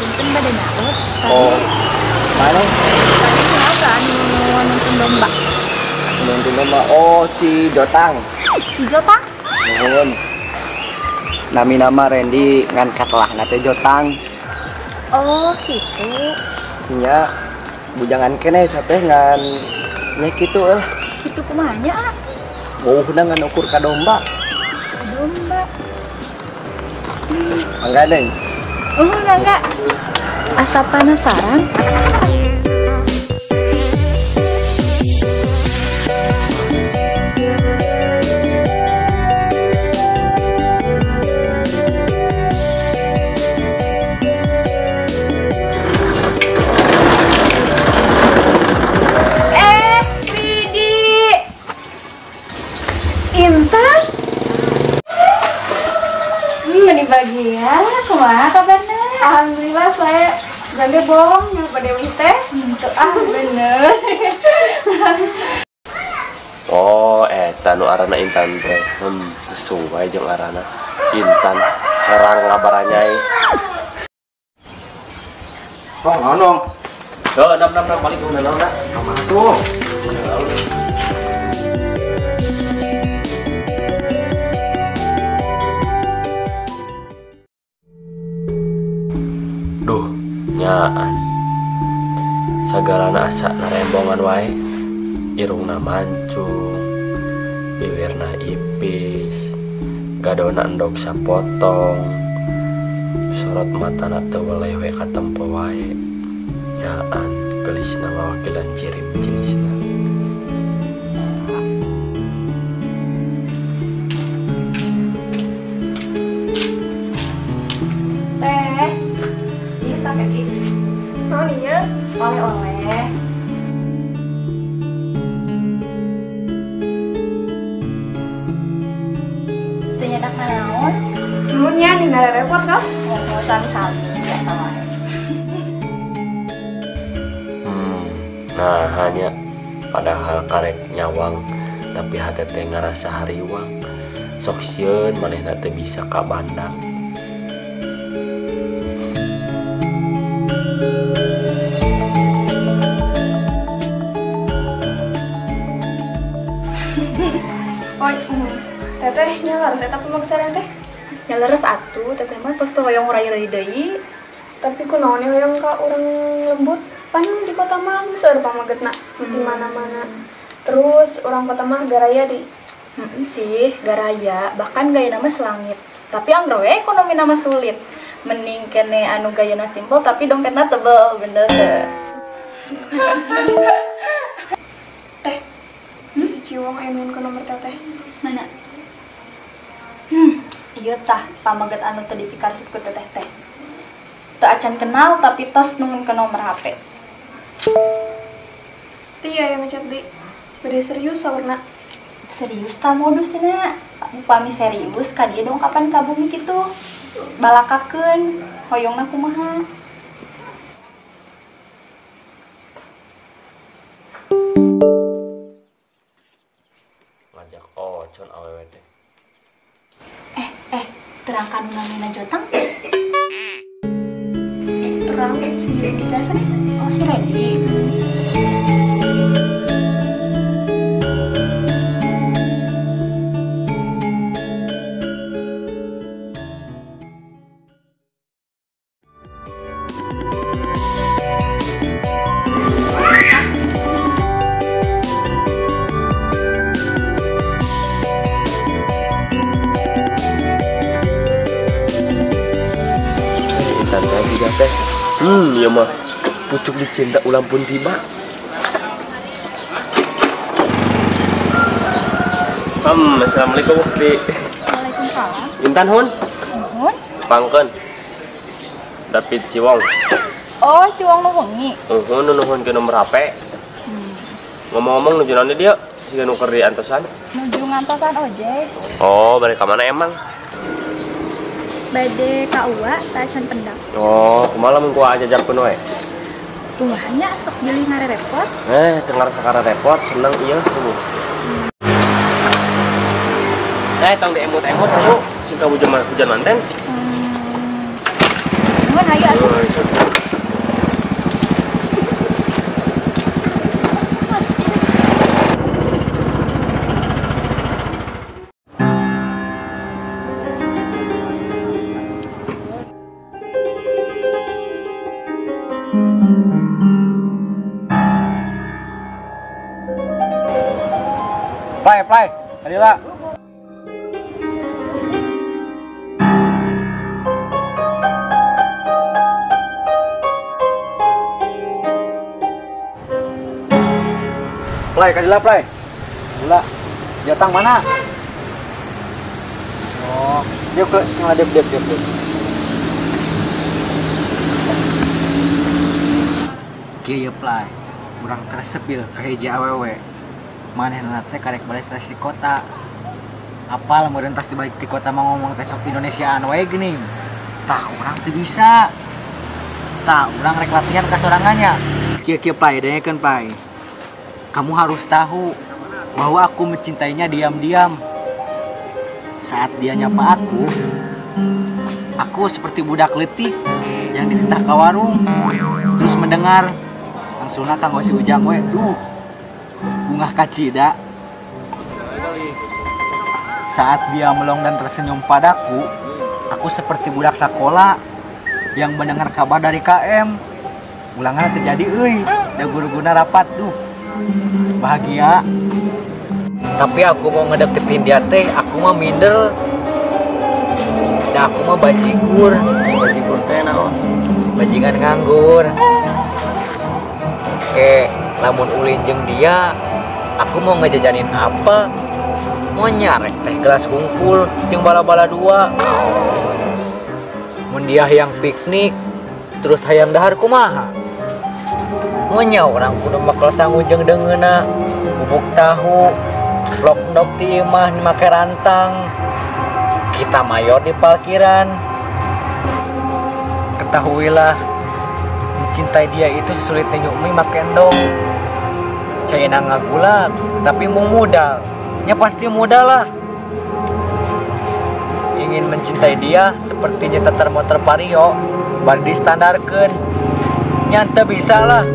Punten bade naros. Oh. Mana? Tadi kenapa anu nuntun domba? Nuntun domba. Oh, si Jotang. Si Jotang? Nuhun. Nami nama Randy ngan katelahna teh Jotang. Oh, gitu. Nya bujangan keneh teh ngan nya kitu euy. Kitu kumaha nya? Weuhna ngan ukur ka domba. Ka domba. Mangga Neng. Enggak. Asa penasaran. Widi. Intan. Meni bahagia, kumaha kabarna? Alhamdulillah saya ganti bohong nyapa Dewi teh. Ah bener. Oh, eta nu arana Intan teh. Sesuai jeung arana Intan. Herang ngabaranyai. Oh, naon. Heuh, nam nam nam balik naon naon. Kumaha tuh? Duh, nyaan. Sagalana asa narembongan wae. Irungna mancung, bibirna ipis, gadona endog sapotong, sorot matana teu weleh we katempo wae. Nyaan, geulisna ngawakilan cirim jenisna. Teh, ini sakit sih. Naon ieu? Oleh-oleh. Teu nyedak naon? Nuhun nya nih repot kah? Oh, sami-sami biasa wae. Nah, hanya padahal karek nyawang tapi hate teh ngarasa hariwang. Sok sieun manehna teh bisa ka bandang. Oh, teteh nya leres eta pemaksaan teh. Nya leres atuh, teteh mah tos teu hoyong rai-rai deui. Tapi kunaon hoyong ka urang lembut? Pan di kota mah seueur pamagetna di mana-mana. Terus orang kota mah garaya di sih, garaya, bahkan gayana mah selangit. Tapi anggar we ekonomi nama sulit. Mending kene anu gayana simpel tapi dompetna tebel, bener teu? Teh, si Ciwong aya nuhun ke nomor teteh. Mana? Iya tah, pamaget anu teu dipikaresep ku teteh teh. Teu acan kenal tapi tos nuhun ke nomor HP. Iya yang ngechat di. Bade serius saurna. Serius tah modusna. Upami serius ka dieu dong kapan ka bumi kitu. Balakakeun hoyongna kumaha? Ngajak ocon awewe teh. Terangkan namina Jotang. Terang si Randy dasar. Oh, si Randy. Iya mah pucuk dicinta ulang pun tiba. Assalamualaikum Ukti. Waalaikumsalam. Intan hun? Hun? Pangkeun. David Ciwong. Oh, Ciwong nu wengi. Nuhun, nuhun ke nomor HP. Ngomong-ngomong nuju naon dia? Siga nu keur di antosan. Nuju ngantosan ojek. Oh, balik ka mana emang? Bade ka Uwa, tacan pendak. Oh, kumaha lamun ku ajajakkeun we? Kumaha nya sok bilih ngarerepot? Teu ngarasa kararepot, seneng ieu tuh. Tong diemut-emut ayo, sing ka hujan manten. Nuhun hayu atuh. Play, play, Adila. Play, Kadila, play. Gula. Jatang mana? Oh, dia ke cuma dep dep dep. Kieu ye play. Urang tersepil ka hiji awewe. Manehna teh karek balik tes di kota. Apal meureun tas dibalik di kota mah ngomong teh sok Indonesiaan wae geuning. Tah urang teu bisa. Tah urang rek latihan ka sorangannya. Kieu-kieu play dengekeun play. Kamu harus tahu bahwa aku mencintainya diam-diam. Saat dia nyapa aku seperti budak leutik yang dititah ka warung. Terus mendengar langsungna kanggo si Ujang we. Duh. Bungah kacida. Saat dia melong dan tersenyum padaku, aku seperti budak sekolah yang mendengar kabar dari KM. Ulangan terjadi euy, da guru-guruna rapat duh. Bahagia. Tapi aku mau ngedeketin dia teh, aku mah minder. Da aku mah bajigur. Bajigur teh naon? Bajingan nganggur. Oke, lamun ulin jeung dia, aku mau ngejajanin apa? Mau nyarek teh gelas hungkul jeung bala-bala dua. Mun dia hayang piknik, terus hayang dahar kumaha? Monya orang kudu makel sangu jeung deungeuna, bubuk tahu, ceplok endog ti imah make rantang. Kita mayor di parkiran. Ketahuilah, mencintai dia itu sesulit nyenyuk mie make endong. Caina ngagula, tapi mau modal. Ya pasti modal lah. Ingin mencintai dia seperti nyeteter motor Vario, bari distandarkeun. Nyante bisa lah.